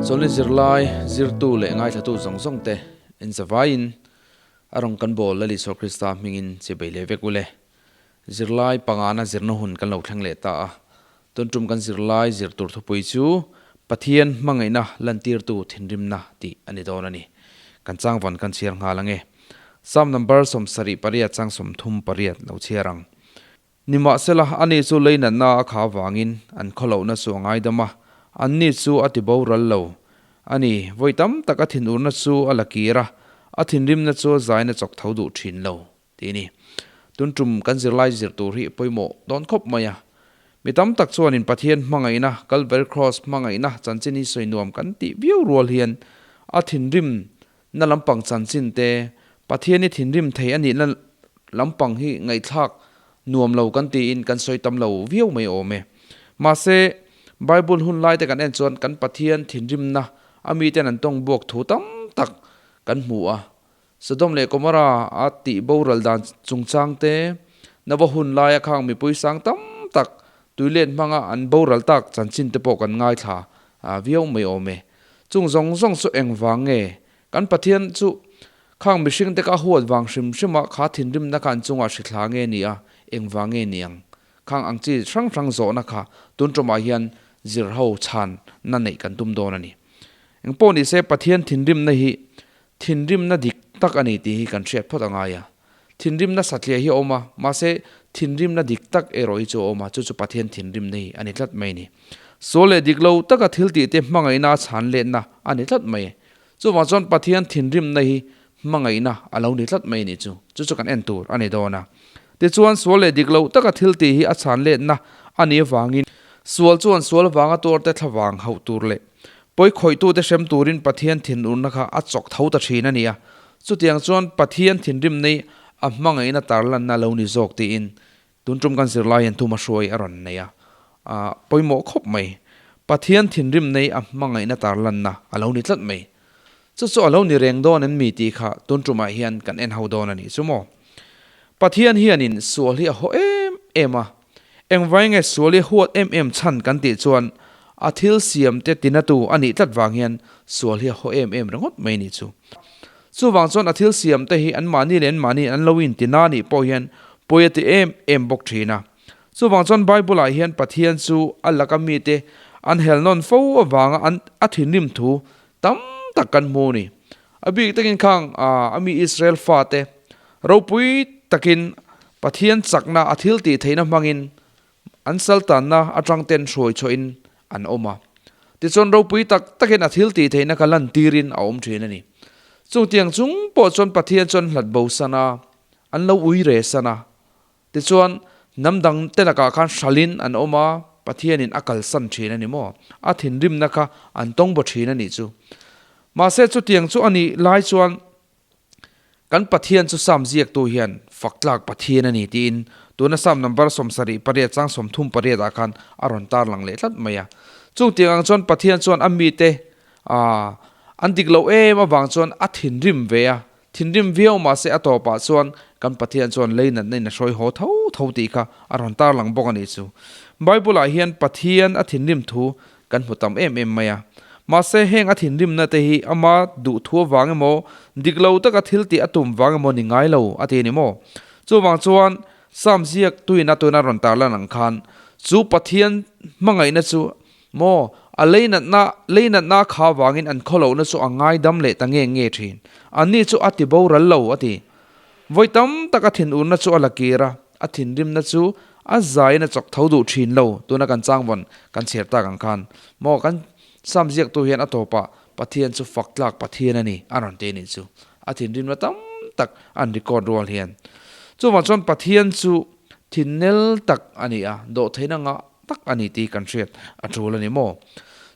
Chawlhni zirlai, zirtu leh ngaithlatu zawng zawng te en zavaiin a rawn kan bawl Lal Isua Krista hmingin chibei leh vek ule. Zirlai pangana zirna hun kan lo thleng leh ta a, tun tum kan zirlai zir tur thupui chu Pathian hmangaihna lantirtu thinrimna tih a ni dawn a ni. Kan changvawn kan chhiar nghal ange. Psalm number 78 chang 38 lo chhiar ang. Nimahsela, ani chu leinatna a kha avangin an khawlohna chu a ngaidam a, anni chu a ti boral lo. A ni, vawi tam tak a thinurna chu a la kir a, a thinrimna chu a zaina chawk tho duh thin lo, tih a ni. Tun tum kan zirlai zir tur hi pawimawh dawn khawp mai a. Mi tam tak chuanin Pathian hmangaihna, Calvary Cross hmangaihna chanchin hi sawi nuam kan tih viau rual hian a thinrim na lampang chanchin te, Pathian hi thinrim thei a nihna lampang hi ngaihthlak nuam lo kan tiin kan sawi tam lo viau mai awm e. Mahse, Bible hun lai te kan en chuan kan Pathian thinrimna a miten an tawng buak thu tam tak kan hmu a. Sodom leh Gomorrah a tih boral dan chungchang te, Nova hun laia khang mipui sang tam tak tuilet hmanga an boral tak chanchin te pawh kan ngaithla viau mai awm e. Chung zawng zawng chu eng vang nge? Kan Pathian chu khang mihring te kha huat vang hrim hrim a, kha thinrimna kha an chungah hri thla nge ni a, eng vang nge ni ang? Khang ang chi hrang hrang zawhna kha tun ṭawmah hian zir ho chhan na neih kan tum dawn a ni. Eng pawh ni se Pathian thinrimna hi thinrimna dik tak a ni tih hi kan hriat phawt a ngai a. Thinrimna satliah hi a awm a, mahse thinrimna dik tak erawh hi chu a awm a, chu chu Pathian thinrimna hi a ni tlat mai a ni. Sual leh dik lo taka thil tihte hmangaihna a chhan letna a ni tlat mai. Chuvang chuan Pathian thinrimna hi hmangaihna a lo ni tlat mai a nih chu. Chu chu kan en tur a ni dawn a. Tichuan sual leh dik lo taka thil tih hi a chhan letna a nih avangin sual chuan sual vanga tuarte thlavang hauh tur leh pawi khawihtute hrem turin Pathian thinurna kha a chawk tho ta thin a ni a. Chutiang chuan Pathian thinrim nei a hmangaihna tarlanna lo ni zawk tiin tun tum kan zirlai hian thuma hruai a rawn nei a, a pawimawh khawp mai. Pathian thinrim nei a hmangaihna tarlanna a lo ni tlat mai. Chu chu a lo ni reng dawn em mi tih kha tun tumah hian kan en ho dawn a nih chu maw. Pathian hianin sual hi a haw em em a, engvai nge sual hi huat em em chhan kan tih chuan a thil siam te tinatu a nih tlat vang hian sual hi a haw em em ringawt mai nih chu. Chuvang chuan a thil siam te hi anmahni leh anmahni an lo intina nih pawh hian pawi a ti em em bawk thin a. Chuvang chuan Bible ah hian Pathian chu a laka mite an hel nawn fo avanga an a thinrim thu tam tak kan hmu a ni. A bik takin khang a mi Israel fate ropui takin Pathian chakna a thil tih theihna hmangin an saltanna atang ten hruai chhuahin an awm a. Tichuan ropui tak takin a thil tih theihna kha lantirin a awm thin a ni. Chungtiang chung pawh chuan Pathian chuan hlat bosan a, an lo ui re san a. Tichuan hnam dang te lakah khan hralhin an awm a, Pathianin a kalsan thin a ni maw? A thinrimna kha an tawng baw thin a nih chu. Mahse chutiang chu a nih lai chuan Kan Pathian chu Psalm ziaktu hian fak tlak Pathian a ni tiin tuna Psalm number 78 chang 38 ah khan a rawn tarlang leh tlat mai a. Chung tiang ang chuan Pathian chuan a mite an dik loh em avang chuan a thinrim ve a, thinrim viau mahse a tawpah chuan kan Pathian chuan lei natna in a hruai haw tho tho tih kha a rawn tarlang bawk a nih chu. Bible ah hian Pathian a thinrim thu Kan hmu tam em em mai a. Mahse heng a thinrimna te hi ama duh thu avang emaw, dik lo taka thil tih a tum vang emaw ni ngai lo a ti a ni maw? Chuvang chuan Psalm ziak tuina tuna rawn tarlan ang khan chu Pathian hmangaihna chu maw a leinatna leinatna kha vangin an khawlohna chu a ngaidam leh ta nge nge thin. Anni chu a ti boral lo a ti. Vawi tam tak a thinurna chu a la kir a. A thinrimna chu a zaiin a chawk tho duh thin lo, tuna kan changvawn kan chhiar tak ang khan maw kan Psalm ziaktu hian a tawpah Pathian chu fak tlak Pathian a ni a rawn ti a nih chu. A thinrimna tam tak an record rual hian. Chuvang chuan Pathian chu thinnel tak a ni a, dawhtheihna ngah tak a ni tih kan hriat a tul a ni maw.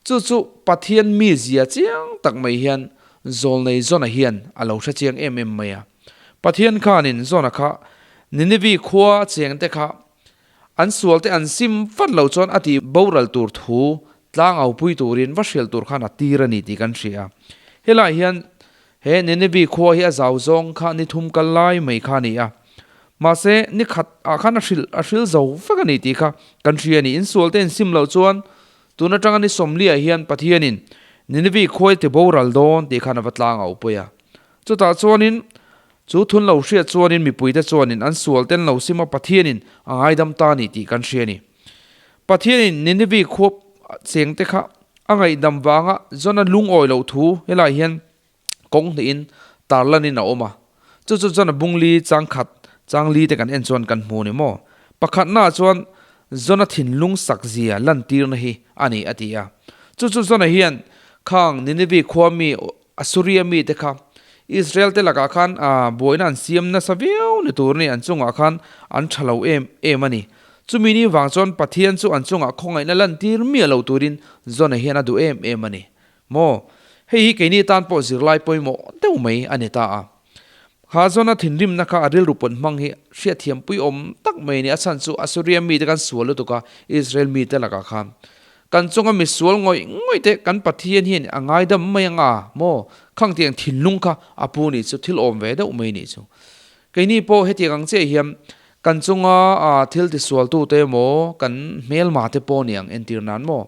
Chu chu Pathian mizia chiang tak mai hian zawlnei zawna hian a lo hre chiang em em mai a. Pathian khanin Jona kha Ninevi khua chengte kha an sualte an sim vat lo chuan a tih boral tur thu tlangau pui turin va hrilh tur khan a tir a ni tih kan hria. Helai hian he Ninevi khua hi a zau zawng kha ni thum kal lai mai kha a ni a. Mahse ni khat ah khan a hrilh a hrilh zo vek a ni tih kha kan hria a ni. In sualte in sim loh chuan tun atanga ni sawmliah hian Pathianin Ninevi khuai ti boral dawn tih khan a va tlang a upui a. Chutah chuanin chu thun lo hriat chuanin mipuite chuanin an sual ten lo sim a Pathianin a ngaidam ta a ni tih kan hria a ni. Pathianin Ninevi khua chengte kha a ngaihdam vanga Jona lungawi loh thu helai hian kawng hnihin tarlanin a awm a. Chu chu chuan a bungli chang khat, chang li te kan en chuan kan hmu ni maw? Pakhatnaah chuan Jona thinlung sak zia lantirna hi a ni a ti a. Chu chu Jona hian khang Ninevi khua mi Assuria mite kha Israel te lakah khan buaina an siam nasa viau ni tur ni an chungah khan an tha lo em em a ni. Chumi ni vang chuan Pathian chu an chungah khawngaihna lantir miah lo turin Jona hian a duh em em a ni. Maw? Hei hi keini tan pawh zirlai pawimawh deuh mai a ni ta a. Kha zawna thinrimna kha a rilru pawn hmang hi hriatthiampui awm tak mai a ni. A chhan chu Assuria mite kan sual lutuk a, Israel mite lakah khan kan chunga misual ngawih ngawih te kan Pathian hian a ngaidam mai anga maw? Khang tiang thinlung kha a pu nih chu thil awm ve deuh mai nih chu. Keini pawh hetiang ang chiah hian kan chunga thil tisualtute emaw kan hmelma te pawh niang entir nan maw?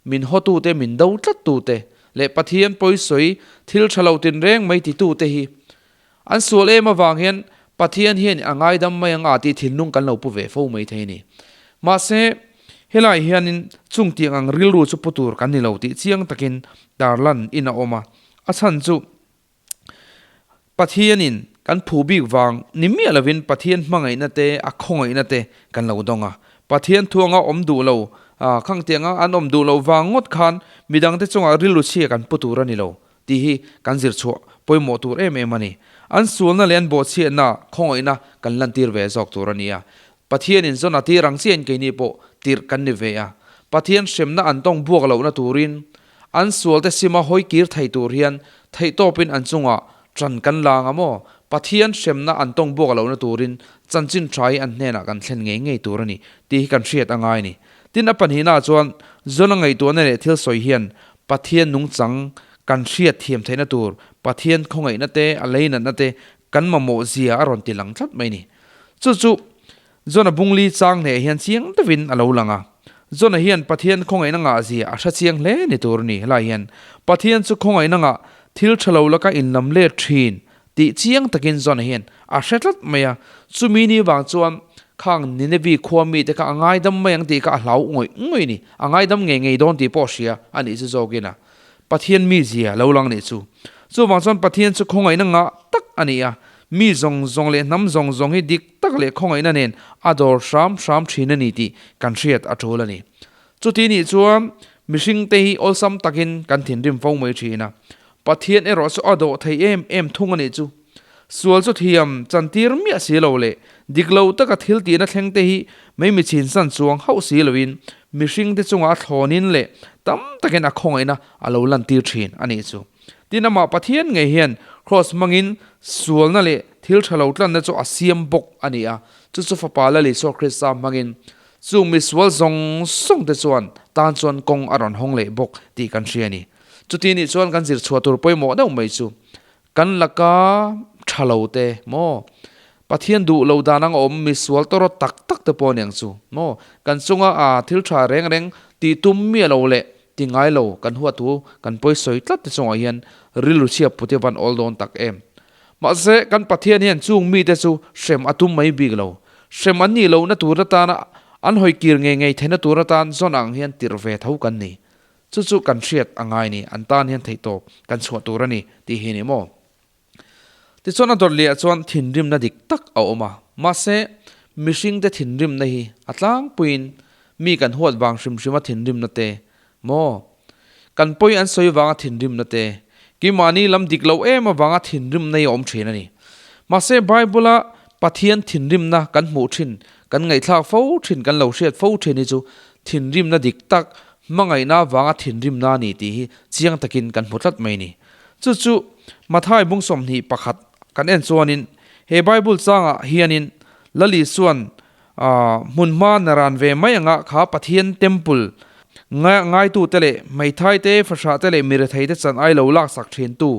Min hawtute, min do tlattute leh Pathian pawisawi thil tha lo tinreng mai titute hi an sual em avang hian Pathian hian a ngaidam mai anga tih thinlung kan lo pu ve fo mai thei a ni. Mahse, helai hianin chung tiang ang rilru chu pu tur kan ni lo tih chiang takin tarlan in a awm a, a chhan chu Pathianin kan phu bik vang ni miah lovin Pathian hmangaihna te, a khawngaihna te kan lo dawng a. Pathian thuanga awm duh lo, khang tianga an awm duh loh vang ngawt khan midangte chungah rilru chhia kan pu tur a ni lo tih hi kan zir chhuah pawimawh tur em em a ni. An sualna leh an bawhchhiatna khawngaihna kan lantir ve zawk tur a ni a. Pathianin zawn a tir ang chiahin keini pawh tirh kan ni ve a. Pathian hremna an tawng buak lohna turin An sualte sima hawi kir thei tur hian theihtawpin an chungah ṭan kan la anga maw? Pathian hremna an tawng buak lohna turin chanchin ṭha hi an hnenah kan thlen ngei ngei tur a ni tih hi kan hriat a ngai a ni. Tin, a pahnihnaah chuan Jona ngaihtuahna leh thil sawi hian Pathian nungchang kan hriat thiam theihna tur Pathian khawngaihna te, a leinatna te kan mamawh zia a rawn ti lang tlat mai a ni. Chu chu Jona bungli chang hneh hian chiang deuhin a lo lang a. Jona hian Pathian khawngaihna ngah zia a hre chiang hle ni tur a ni. Helai hian Pathian chu khawngaihna ngah thil tha lo laka inlam let thin tih chiang takin Jona hian a hre tlat mai a. Chumi ni vang chuan khang Ninevi khua mite kha a ngaidam mai ang tih kha a hlau ngawih ngawih a ni. A ngaidam ngei ngei dawn tih pawh hria a nih chu zawkin a Pathian mizia lo lang nih chu. Chuvang chuan Pathian chu khawngaihna ngah tak a ni a, mi zawng zawng leh hnam zawng zawng hi dik tak leh khawngaihna nen a dawr hram hram thin a ni tih kan hriat a tul a ni. Chuti nih chuan mihringte hi awlsam takin kan thinrim fo mai thin a, Pathian erawh chu a dawh thei em em thung a nih chu. Sual chu thiam chantir miah si lo leh dik lo taka thil tihna thleng te hi mai mi chinsan chuang hauh si loin mihringte chungah a thlawnin leh tam takin a khawngaihna a lo lantir thin a nih chu. Tin, amah Pathian ngei hian Kraws hmangin sualna leh thil tha lo tlanna chu a siam bawk a ni a, chu chu Fapa Lal Isua Krista hmangin chung mi sual zawng zawng te chuan tan chuan kawng a rawn hawng leh bawk tih kan hria a ni. Chuti nih chuan kan zir chhuah tur pawimawh deuh mai chu Kan laka tha lo te maw? Pathian duh lo dan anga awm mi sual tawrawt tak tak te pawh aniang chu maw? Kan chunga a thil tha reng reng tih tum miah lo leh ti ngai lo kan huat thu kan pawi sawi tlat te chungah hian rilru chhiat pute van awl dawn tak em? Mahse kan Pathian hian chung mite chu hrem a tum mai bik lo. Hrem an nih lohna tur atana an hawi kir ngei ngei theihna tur atan zawn ang hian tirh ve tho kan ni. Chu chu kan hriat a ngai ni, an tan hian theihtawp kan chhuah tur a ni tih hi ni maw? Tichuan a dawt lehah chuan thinrimna dik tak a awm a, mahse mihringte thinrimna hi a tlangpuiin mi kan huat vang hrim hrima thinrimna te maw? Kan pawi an sawi vanga thinrimna te, keimahni lam dik lo em avanga thinrimna hi a awm thin a ni. Mahse Bible-a Pathian thinrimna kan hmuh thin, kan ngaihthlak fo thin, kan lo hriat fo thin hi chu thinrimna dik tak Hmangaihna avanga thinrimna a ni tih hi chiang takin kan hmu tlat mai ni. Chu chu Mathai bung 21 kan en chuanin he Bible changah hianin Lal Isua'n hmunhma naran ve mai anga kha Pathian temple ngaitute leh hmeithaite, fahrahte leh miretheite chan ai lo laksak thintu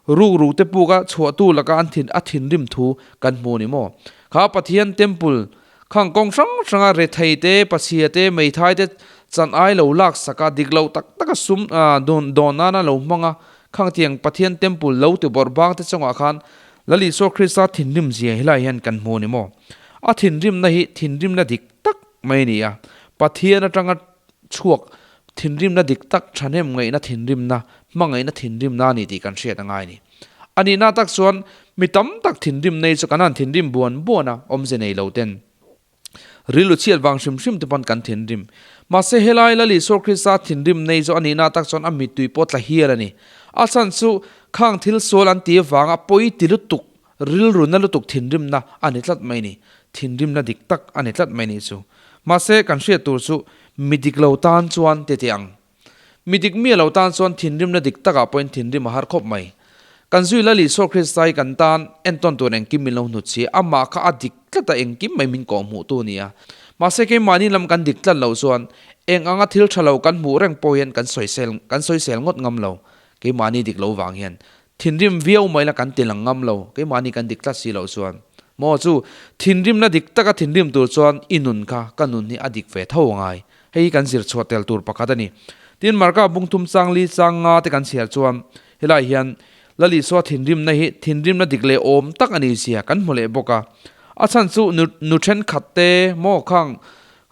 rukrukte puka chhuahtu laka an thin a thinrim thu kan hmu ni maw? Kha Pathian temple Khang kawng hrang hranga rethei te, pachhia te, meithai te Chan ai lo lak sak a, dik lo tak tak a sum dawn nana lo hmang a, khangtiang Pathian temple lo ti bawrh bang te chungah khan Lal Isua Krista thinrim zia helai hian kan hmu a ni maw? A thinrimna hi thinrimna dik tak mai a ni a, Pathian atanga chhuak thinrimna dik tak, thahnem ngaihna thinrimna, hmangaihna thinrimna a ni tih kan hriat a ngai a ni. A nihna tak chuan mi tam tak thinrimna hi chu kan han thinrim buan buan a, awmze nei lo ten. Rilru chhiat vang hrim hrim te pawn kan thinrim. Mahse helai Lal Isua Krista thinrim nei chu a nihna tak chuan a mittui pawh tla hial a ni. A chhan chu khang thil sual an ti avanga pawi ti lutuk, rilru na lutuk thinrimna a ni tlat mai ni. Thinrimna dik tak a ni tlat mai ni chu. Mahse kan hriat tur chu mi dik lo tan chuan tete ang. Mi dik miah lo tan chuan thinrimna dik takah pawhin thinrim a har khawp mai. Kan zui Lal Isua Krista hi kan tan entawn tur engkim min lo hnut si, amah kha a dik tlat a engkim mai min kawhhmuh tu a ni a. Mahse keimahni lam kan dik tlat loh chuan eng anga thil tha lo kan hmuh reng pawh hian kan sawisel kan sawisel ngawt ngam lo. Keimahni dik lo vang hian thinrim viau mai la kan ti lang ngam lo, keimahni kan dik tlat si loh chuan. Maw chu thinrimna dik taka thinrim tur chuan i nun kha ka nun hi a dik ve tho angai. Hei hi kan zir chhuah tel tur pakhat a ni. Tin, Marka bung thum chang li chang nga te kan chhiar chuan helai hian Lal Isua thinrimna hi thinrimna dik leh awm tak a ni zia kan hmu leh bawk a. A chhan chu nu nu thenkhat te maw khang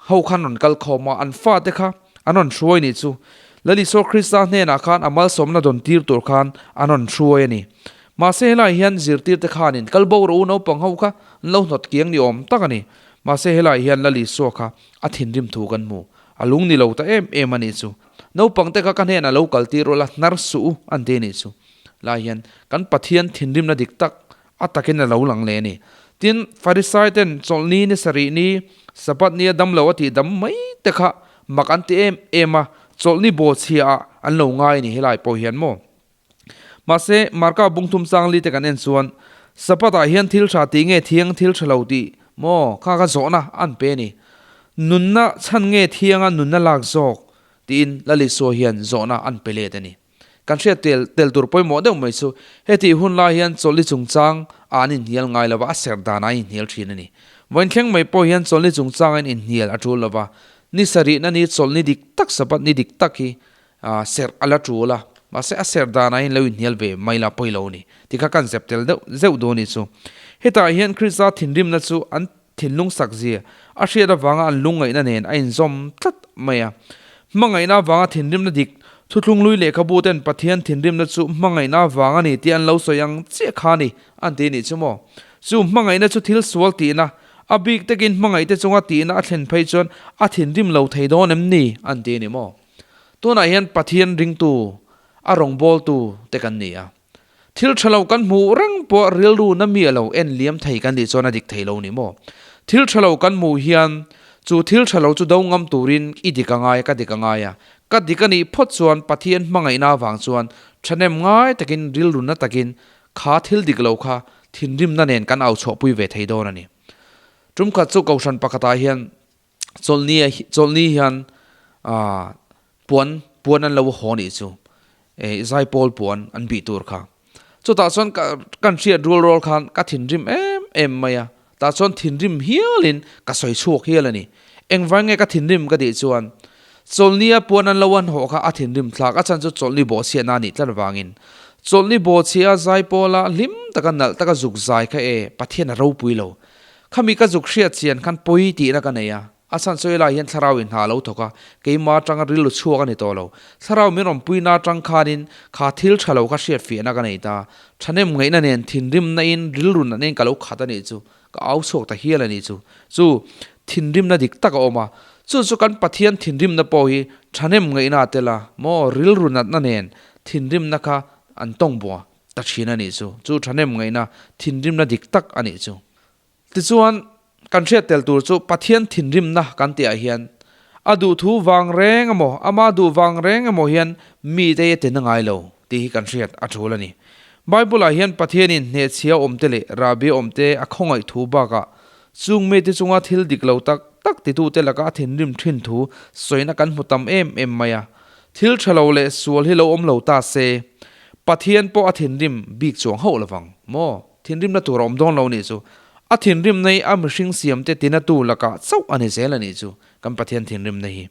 ho khan rawn kal khawm a, an fate kha an rawn hruai ni chu. Lal Isua Krista hnenah khan a malsawmna dawn tir tur khan an rawn hruai a ni. Mahse helai hian zirtirte khanin kal bo rawh u naupang ho kha an lo hnawt kiang ni awm tak a ni. Mahse helai hian Lal Isua kha A thinrim thu kan hmu. A lung ni lo ta em em a nih chu. Naupang te kha ka hnenah lo kal tir ula, hnar suh u an ti a nih chu. Lai hian kan Pathian thinrimna dik tak a takin a lo lang leh a ni. Tin, Farisai ten chawlhni ni sarih ni, Sabbath nia dam lo a tih dam mai te kha mak an ti em em a, chawlhni bawhchhia ah an lo ngai a ni helai pawh hian maw. Mahse, Marka bung thum chang li te kan en chuan, Sabbath-ah hian thil tha tih nge thiang thil tha lo tih maw kha ka zawhna an pe a ni. Nunna chhan nge thianga nunna lak zawk tiin Lal Isua hian zawhna an pe let a ni. Kan hriat tel tel tur pawimawh deuh mai chu hetih hun lai hian chawlhni chungchang ah an inhnial ngai lova a serh danah an inhnial thin a ni. Vawiin thleng mai pawh hian chawlhni chungchang in inhnial a tul lova, ni sarihna ni chawlhni dik tak Sabbath ni dik tak hi Serh a la tul a, mahse a serh danah hian lo inhnial ve mai la pawi lo a ni. Tikha kan zep tel deuh zeuh dawn a nih chu. Hetah hian Krista thinrimna chu an thinlung sak zia a hriat avanga an lungngaihna nen a inzawm tlat mai a. Hmangaihna avanga thinrimna dik, thuthlunglui lehkhabu ten Pathian thinrimna chu hmangaihna avang a ni tih an lo sawi ang chiah kha a ni an ti a nih chu maw. Chu hmangaihna chu thil sual tihna, a bik takin hmangaihte chunga tihna a thlen phei chuan a thinrim lo thei dawn em ni an ti a ni maw. Tunah hian Pathian ringtu, a rawngbawltu te kan ni a. Thil tha lo kan hmuh reng pawh rilru na mi a lo en liam thei kan nih chuan a dik thei lo ni maw? Thil tha lo kan hmuh hian chu thil tha lo chu do ngam turin i dik a ngai a, ka dik a ngai a. Ka dik a nih phawt chuan Pathian hmangaihna avang chuan thahnem ngai takin rilru na takin kha thil dik lo kha thinrimna nen kan au chhuahpui ve thei dawn a ni. Tumkhat chu Kohhran pakhatah hian Chawlhni chawlhni hian ah puan puan an lo haw nih chu eh zaipawl puan an bih tur kha chutah chuan ka kan hriat rual rual khan ka thinrim em em mai a tah chuan thinrim hialin ka sawi chhuak hial a ni engvang nge ka thinrim ka tih chuan chawlhnia puan an lo an haw kha a thinrim thlak a chhan chu chawlhni bawhchhiatna a nih tlat vangin chawlhni bawhchhia zaipawla hlim taka nalh taka zuk zai kha e Pathian a ropui lo Khami ka zuk hriat chian khan pawi tihna ka nei a, a chhan sawi lai hian thlarau in hna a lo thawk a, keimah atanga rilru chhuak a ni tawh lo. Thlarau min rawn puina atang khanin kha thil tha lo kha hriat fiahna ka nei ta. Thahnem ngaihna nen thinrimna in rilru natna in ka lo khat a nih chu, ka au chhuak ta hial a nih chu. Chu thinrimna dik tak a awm a, chu chu kan Pathian thinrimna pawh hi thahnem ngaihna a tel a, maw rilru natna nen thinrimna kha an tawng bua ta thin a nih chu. Chu thahnem ngaihna thinrimna dik tak a nih chu. Tichuan, kan hriat tel tur chu Pathian thinrimna kan tihah hian a duhthu vang reng emaw, ama duh vang reng emaw hian mite hi a tina ngai lo tih hi kan hriat a tul a ni. Bible-ah hian Pathianin hnehchhia awmte leh rahbi awmte a khawngaih thu bakah chung mite chunga thil dik lo tak tak titute laka a thinrim thin thu sawina kan hmu tam em em mai a. Thil tha lo leh sual hi lo awm lo ta se, Pathian pawh a thinrim bik chuang hauh lovang maw? Thinrimna tur a awm dawn lo nih chu. A thinrimna hi a mihring siamte tinatu lakah chauh a ni zel a nih chu kan Pathian thinrimna hi.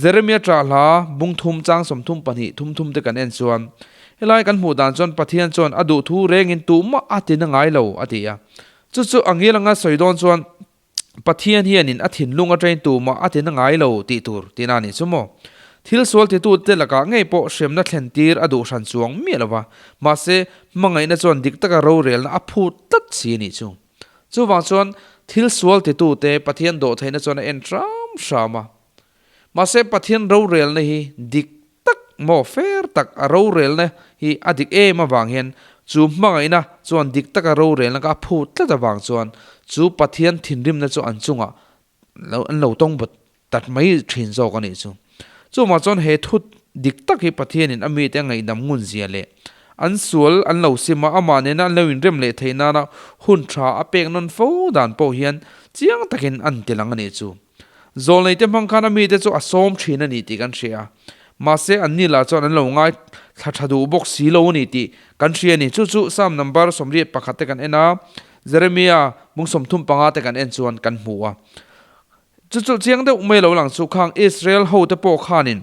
Jeremia ṭah hla bung thum chang 32 thum thum te kan en chuan helai kan hmuh dan chuan Pathian chuan a duhthu rengin tuhmah a tina ngai lo a ti a. Chu chu a ngil anga sawi dawn chuan Pathian hianin a thinlung aṭain tuhmah a tina ngai lo tih tur tihna a nih chu maw. Thil sual titute lakah ngei pawh hremna thlen tir a duh hran chuang miah lo va, mahse hmangaihna chuan dik taka rorelna a phut tlat si a nih chu. Chuvang chuan thil sual titute Pathian dawhtheihna chuan a en hram hram a. Mahse Pathian rorelna hi dik tak maw fair tak a rorelna hi a dik em avang hian chu hmangaihna chuan dik taka rorelna ka a phut tlat avang chuan chu Pathian thinrimna chu an chungah lo an lo tawng bawt tat mai thin zawk a nih chu. Chuvang chuan he thu dik tak hi Pathianin a mite a ngaihdam ngun zia leh an sual an lo sim a, amah nena an lo inrem leh theih nana hun tha a pek nawn fo dan pawh hian chiang takin an tilang a nih chu. Zawlneite hmang khan a mite chu a sawm thin a ni tih kan hria a, mahse anni lah chuan an lo ngai thla tha duh bawk si lo a ni tih kan hria a ni. Chu chu Psalm number 81 te kan en a, Jeremia bung 35 te kan en chuan kan hmu a. Chu chu chiang deuh mai lo lang chu khang Israel hote pawh khanin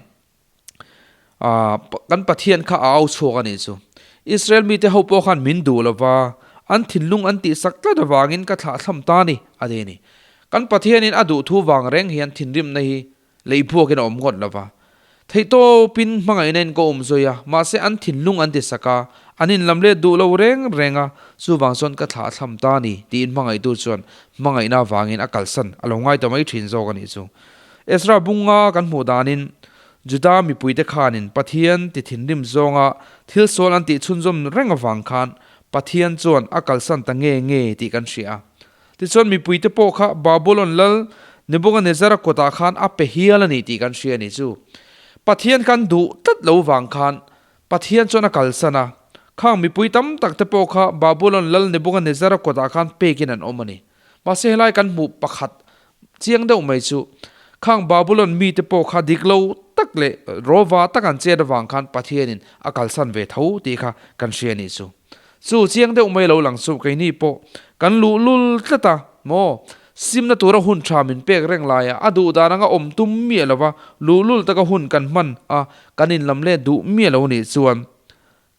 kan Pathian kha a au chhuak a nih chu. Israel mite ho pawh khan min duh lo va, an thinlung an tihsak tlat avangin ka thlahthlam ta a ni, a ti a ni. Kan Pathianin a duh thu vang reng hian thinrimna hi leihbuakin a awm ngawt lo va. Theihtawpin hmangaihna in ka awm zui a, mahse an thinlung an tisak a, an inlam let duh lo reng reng a, chuvang chuan ka thlahthlam ta a ni, tiin hmangaihtu chuan hmangaihna avangin a kalsan a lo ngai ta mai thin zawk a nih chu. Ezra bunga kan hmuh danin Juda mipuite khanin Pathian ti thinrim zawnga thil sual an tih chhunzawm reng avang khan Pathian chuan a kalsan ta nge nge tih kan hria a. Tichuan mipuite pawh kha Babulon lal Nebuchadnezzar-a kutah khan a pe hial a ni tih kan hria a ni chu. Pathian kan duh tlat lo vang khan Pathian chuan a kalsan a. Khang mipui tam tak te pawh kha Babulon lal Nebuchadnezzar-a kutah khan pekin an awm a ni. Mahse helai kan hmuh pakhat chiang deuh mai chu khang Babulon mite pawh kha dik lo tak leh rawva tak an chet avang khan Pathianin a kalsan ve tho tih kha kan hria nih chu. Chu chiang deuh mai lo lang chu keini pawh kan luh lul tlat a maw? Simna tura hun tha min pek reng laia a duh dan anga awm tum miah lova luh lul taka hun kan hman a kan inlam let duh miah lo nih chuan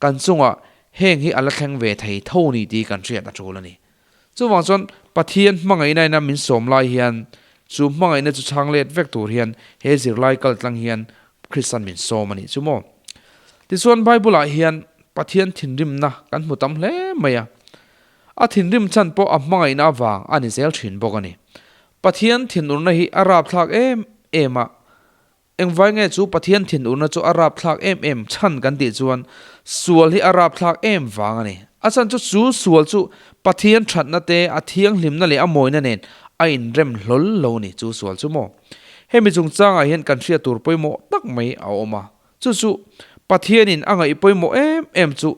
Kan chungah heng hi a la thleng ve thei tho ni tih kan hriat a tul a ni. Chuvang chuan Pathian hmangaihna ina min sawm lai hian chu hmangaihna chu chhang let vek tur hian he zirlai kal tlang hian Kristian min sawm a nih chu maw. Tichuan Bible ah hian Pathian thinrimna kan hmu tam hle mai a. A thinrim chhan pawh a hmangaihna avang a ni zel thin bawk a ni. Pathian thinurna hi a rapthlak em em a. Engvai nge chu Pathian thinurna chu a rapthlak em em chhan kan tih chuan sual hi a rapthlak em vang a ni. A chhan chu chu sual chu Pathian thatna te, a thianghlimna leh a mawina nen a inrem hlawl lo ni chu sual chu maw. Hemi chungchangah hian kan hriat tur pawimawh tak mai a awm a. Chu chu Pathianin a ngaih pawimawh em em chu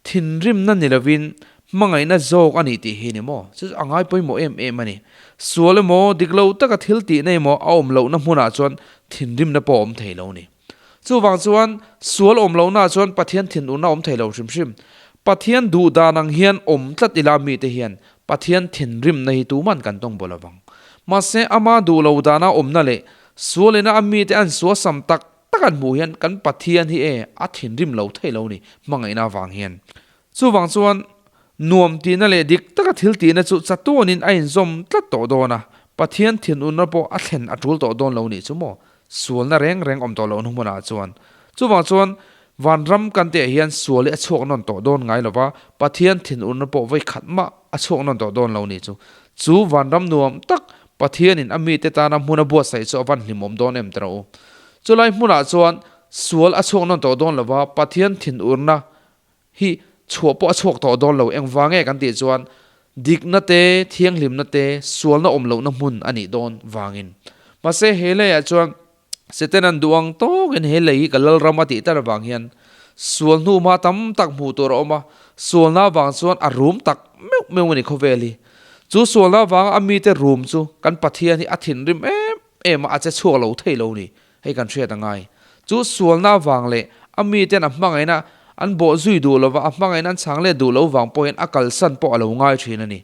thinrimna ni lovin hmangaihna zawk a ni tih hi ni maw? Chu chu a ngai pawimawh em em a ni. Sual emaw, dik lo taka thil tihna emaw a awm lohna hmunah chuan thinrimna pawh a awm thei lo a ni. Chuvang chuan sual awm lohnaah chuan Pathian thinurna a awm thei lo hrim hrim. Pathian duh dan ang hian awm tlat ila mite hian Pathian thinrimna hi tuman kan tawng baw lovang. Mahse ama duh lo dana awmna leh sualina a mite an suasam tak tak an hmuh hian kan Pathian hi e a thinrim lo thei lo ni hmangaihna avang hian. Chuvang chuan nuam tihna leh dik taka thil tihna chu chatuanin a inzawm tlat tawh dawn a, Pathian thinurna pawh a thlen a tul tawh dawn lo nih chu maw? Sualna reng reng awm tawh lohna hmunah chuan. Chuvang chuan vanram kan tihah hian sual hi a chhuak nawn tawh dawn ngai lova, Pathian thinurna pawh vawi khat mah a chhuak nawn tawh dawn lo nih chu. Chu vanram nuam tak Pathianin a mite tana hmun a buatsaih chu a van hlimawm dawn em tawh u. Chulai hmunah chuan sual a chhuak nawn tawh dawn lova, Pathian thinurna hi chhuah pawh a chhuak tawh dawn lo. Engvang nge kan tih chuan dikna te, thianghlimna te, sualna awm lohna hmun a nih dawn vangin. Mahse he leiah chuan Setanan duh ang tawkin he lei hi ka lalram a tih tar avang hian sual hnu hma tam tak hmuh tur a awm a, sualna avang chuan a rum tak meuh meuh a ni khawvel hi. Chu sualna avanga a mite rum chu kan Pathian hi a thinrim em em a, a che chhuak lo thei lo ni. Hei kan hriat a ngai. Chu sualna avang leh a miten a hmangaihna an bawh zui duh lova a hmangaihna an chhang let duh lo vang pawhin a kalsan pawh a lo ngai thin a ni.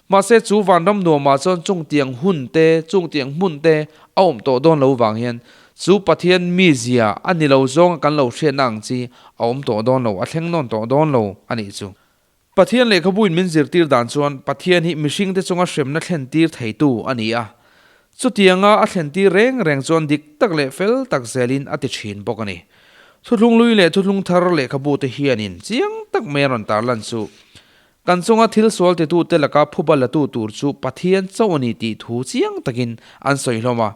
Mahse chu vanram nuamah chuan chungtiang hun te, chungtiang hmun te a awm tawh dawn lo vang hian Chu Pathian mizia a ni lo zawnga kan lo hriatna ang chi a awm tawh dawn lo, a thleng nawn tawh dawn lo a nih chu. Pathian lehkhabuin min zirtir dan chuan Pathian hi mihringte chunga hremna thlentir theitu a ni a. Chutianga a thlentir reng reng chuan dik tak leh fel tak zelin a ti thin bawk a ni. Thuthlung lui leh thuthlung thar lehkhabute hianin chiang tak mai a rawn tarlan chu. Kan chunga thil sual titute laka phuba latu tur chu Pathian chauh a ni tih thu chiang takin an sawi hlawm a.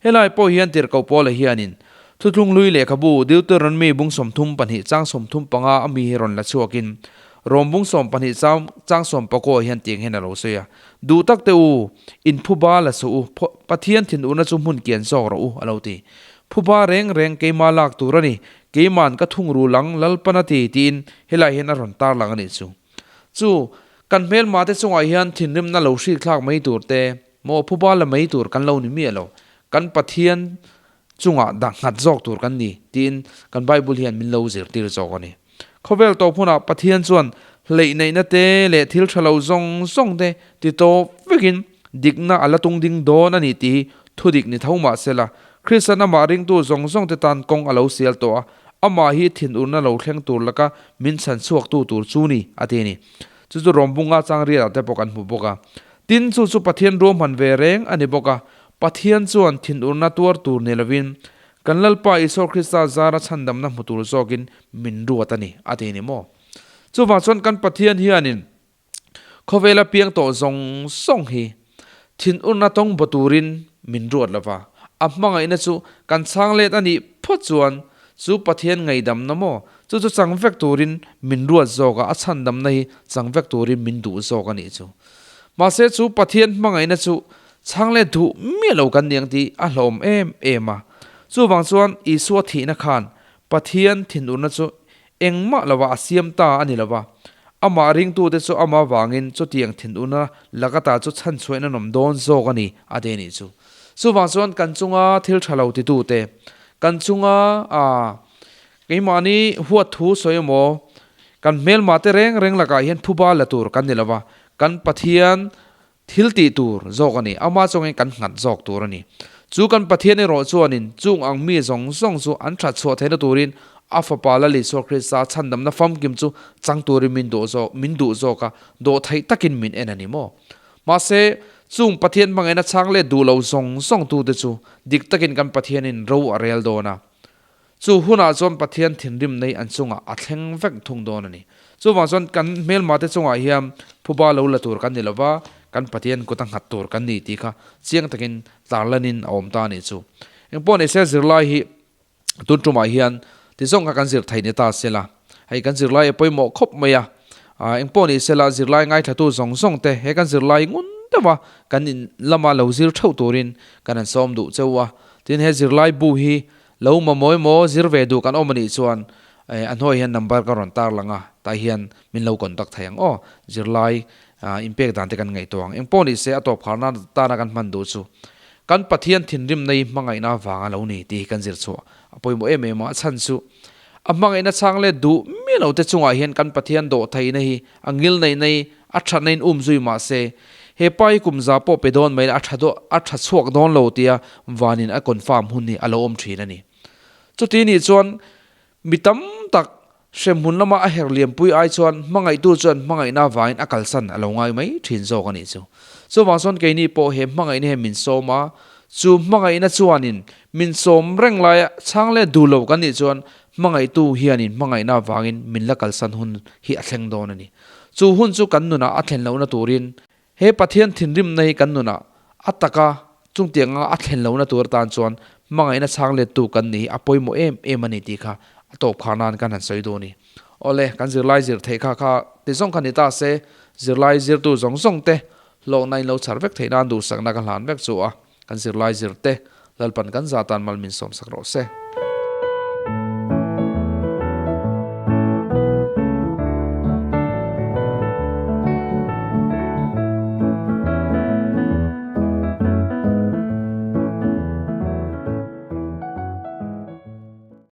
Helai pawh hian tirhkoh Paula hianin Thuthlung Hlui lehkhabu Deuteronomy bung 32 chang 35 a mi hi rawn la chhuakin Rom bung 12 chang chang 19 hian tiang hian a lo sawi a, Duh tak teh u, in phuba la suh u, Pathian thinurna chu hmun kian zawk rawh u, a lo ti. Phuba reng reng keima lak tur a ni, keima'n ka thungrul ang Lalpan a ti, tiin helai hian a rawn tarlang a nih chu. Chu, kan hmelmate chungah hian thinrimna lo hrikthlak mai tur te, Maw phuba la mai tur kan lo ni miah lo, kan Pathian chungah dah nghat zawk tur kan ni tiin kan Bible hian min lo zirtir zawk a ni. Khawvel tawp hunah Pathian chuan hleih neihna te leh thil tha lo zawng zawng te ti tawp vekin dikna a la tung ding dawn a ni tih hi thudik ni tho mah sela, Kristian amah ringtu zawng zawng te tan kawng a lo sial tawh a, amah hi thinurna lo thleng tur laka min chhan chhuaktu tur chu ni a ti a ni. Chu chu Rawmbunga changriatah te pawh kan hmu bawk a. Tin, chu chu Pathian ruahman ve reng a ni bawk a, Pathian chuan thinurna tuar tur ni lovin, kan Lalpa Isua Krista zara chhandamna hmu tur zawkin min ruat a ni, a ti ni maw? Chuvang chuan kan Pathian hianin khawvela piang tawh zawng zawng hi thinurna tawng baw turin min ruat lo va, a hmangaihna chu kan chhang let a nih phawt chuan chu Pathian ngaidamna maw, chu chu chang vek turin min ruat zawk a, a chhandamna hi chang vek turin min duh zawk a nih chu. Mahse chu Pathian hmangaihna chu chhang leh duh miah lo kan ni ang tih a hlawm em em a. Chuvang chuan Isua thihna khan Pathian thinurna chu engmah lova a siam ta a ni lova, amah ringtute chu amah vangin chutiang thinurna lakata chu chhanchhuahin an awm dawn zawk a ni a ti a nih chu. Chuvang chuan kan chunga thil tha lo titute, kan chunga Keimahni huat thu sawi emaw, kan hmelma te reng reng lakah hian phuba la tur kan ni lo va, kan Pathian thil tih tur zawk a ni, ama chungin kan nghat zawk tur a ni. Chu kan Pathian erawh chuanin chung ang mi zawng zawng chu an that chhuah theihna turin a Fapa Lal Isua Krista chhandamna famkim chu chang turin min duh zawk min duh zawk a, dawhtheih takin min en a ni maw? Mahse, chung Pathian hmangaihna chhang leh duh lo zawng zawng tute chu dik takin kan Pathianin ro a rel dawn a. Chu hunah chuan Pathian thinrim nei an chungah a thleng vek thung dawn a ni. Chuvang chuan kan hmelmate chungah hian phuba lo la tur kan ni lova, kan Pathian kut a nghat tur kan ni tih kha chiang takin tarlanin a awm ta a nih chu. Engpawh ni se zirlai hi tun tumah hian ti zawng kha kan zir thei ni ta sela, hei kan zirlai a pawimawh khawp mai a. Engpawh ni sela zirlai ngaithlatu zawng zawng te he kan zirlai ngun deuha kan in lama lo zir theuh turin kan han sawm duh cheu a. Tin he zirlai bu hi Lo mamawi maw zir ve duh kan awm anih chuan a hnuai hian number ka rawn tar lang a, tah hian min lo contact thei ang aw. Zirlai inpek dan te kan ngaihtuah ang. Engpawh ni se a tawp khar nan tana kan hman duh chu kan Pathian thinrimna hi hmangaihna vanga lo ni tih hi kan zir chhuah a pawimawh em em a, a chhan chu a hmangaihna chhang leh duh miah lo te chungah hian kan Pathian dawhtheihna hi a ngilneihna hi a thatna in um zui mah se, he pa hi kum za pawh pe dawn mai la a tha daw a tha chhuak dawn lo tia vanin a confirm hun hi a lo awm thin a ni. Chuti nih chuan mi tam tak hremhmun lama a her liampui ai chuan hmangaihtu chuan hmangaihna avangin a kalsan a lo ngai mai thin zawk a nih chu. Chuvang chuan keini pawh he hmangaihna hian min sawm a, chu hmangaihna chuanin min sawm reng laia chhang leh duh lo kan nih chuan hmangaihtu hianin hmangaihna avangin min la kalsan hun hi a thleng dawn a ni. Chu hun chu kan nunah a thlen lohna turin he Pathian thinrimna hi kan nunah a taka chungtianga a thlen lohna tur atan chuan hmangaihna chhang lettu kan ni hi a pawimawh em em a ni tih kha a tawp khar nan kan han sawi duh a ni. Awle, kan zirlai zir theih kha kha ti zawng kha ni ta se, zirlai zirtu zawng zawng te hlawkna in lo chhar vek theih nan duhsakna ka hlan vek chu a, kan zirlai zir te Lalpan kan zah tan mal min sawmsak rawh se.